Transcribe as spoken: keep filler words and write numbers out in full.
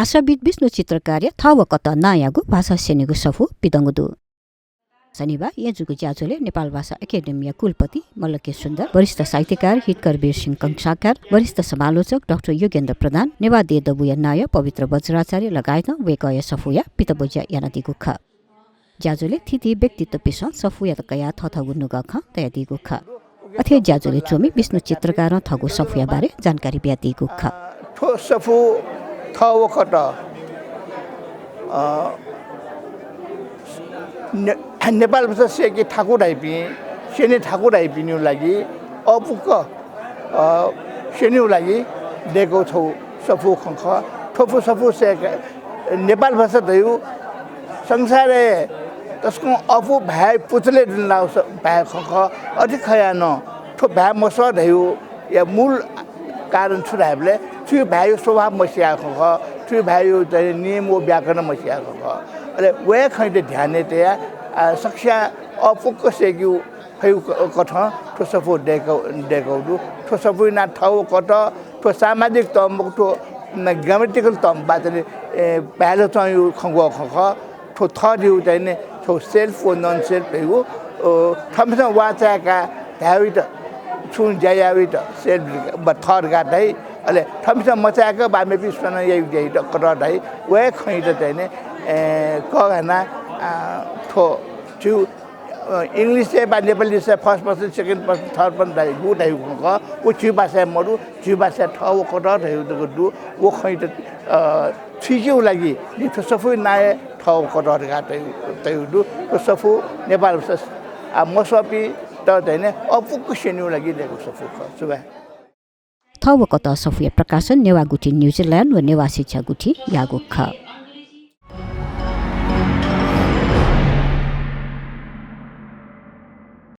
भाषाविद् विष्णु चित्रकारया थः व कतः नांयागु भाषा स्यनीगु सफू पिदंगु दु। शनिबाः यँजुगु ज्याझ्वलय् नेपाल भाषा एकेडेमीया कुलपति मल्ल के सुन्दर, वरिष्ठ साहित्यकार हितकर वीर सिंह कंसाकार, वरिष्ठ समालोचक डाक्टर योगेन्द्र प्रधान, नेवाः देय् दबूया नायः पवित्र वज्राचार्य लगायतं वय्कःया सफूया पितब्वज्या यानादीगु खः। ज्याझ्वलय् थीथी व्यक्तित्वपिन्सं सफूयात कयाः थःथःगु नुगः खँ तयादीगु खः। अथे ज्याझ्वलय् च्वमि विष्णु चित्रकारं थःगु सफूया बारे जानकारी बियादीगु खः। थ्व सफू थः व कतः, अ, ने-, नेपाल भाषा स्यके थाकु धाइपिं, स्यने थाकु धाइपिनिगु लागि अःपुक, अ, स्यनेगु लागि दय्कू छगू सफू खँ खः। थ्व सफू स्यके नेपाल भाषा धइगु संसारय् तसकं अःपु भाय् पुचलय् दुने लाःगु स-, भाय् खँ खः। अथे खयाः नं थ्व भाय् मसः धइगुया मूल कारण छु धायेबलय् थुगु भाय्‌या स्वभाव मसियाः खँ खः, थुगु भाय्‌या चाहिँ नियम व व्याकरण मसियाः खँ खः। अले वया खँयात ध्यानय् तयाः, आ, सकसियां अःपुक स्यकेगु फइगु क-, कथं थ्व सफू दय्क-, दय्कू दु। थ्व सफूया नां थः व कतः, थ्व सामाजिक तःमुखु, थ्व न-, grammatical तःमुखु बाचनय्, ए, भाय् ल्ह्वचंयागु खँग्वः खँ खः। थ्व थः धइगु चाहिँ नि, थ्व self व non self धइगु, अ, थःम्हस्यां वाः चाय्काः धायेगुयात, छुं ज्या यायेगुयात self व थः धकाः धाइ। अले थःम्हस्यां मचाय्क वा मेपिं स्वयां याइगु ज्यायात कतः धाइ। वया खँयात चाहिँ नि, ए, कःघानाः, आ, थ्व थ्व, अ, English-य् वा नेपाली लिसें first person, second person, third person धाइ, गु धाइगु खँ खः। व झी भाषाय् मदु, झी भाषाय् थः व कतः धइगु जक दु। व खँयात, अ, थुइकेगु लागि जिं थ्व सफूया नां हे थः व कतः धकाः तइ-, तयागु दु। थ्व सफू नेपाल भाषा, आ, मसःपिन्त चाहिँ नि अःपुक स्यनेगु लागि दय्कू सफू खः। सुभाय्। थः व कतः सफूया प्रकाशन नेवाः गुथि न्यूजिल्यान्ड व नेवाः शिक्षा गुथिं याःगु खः।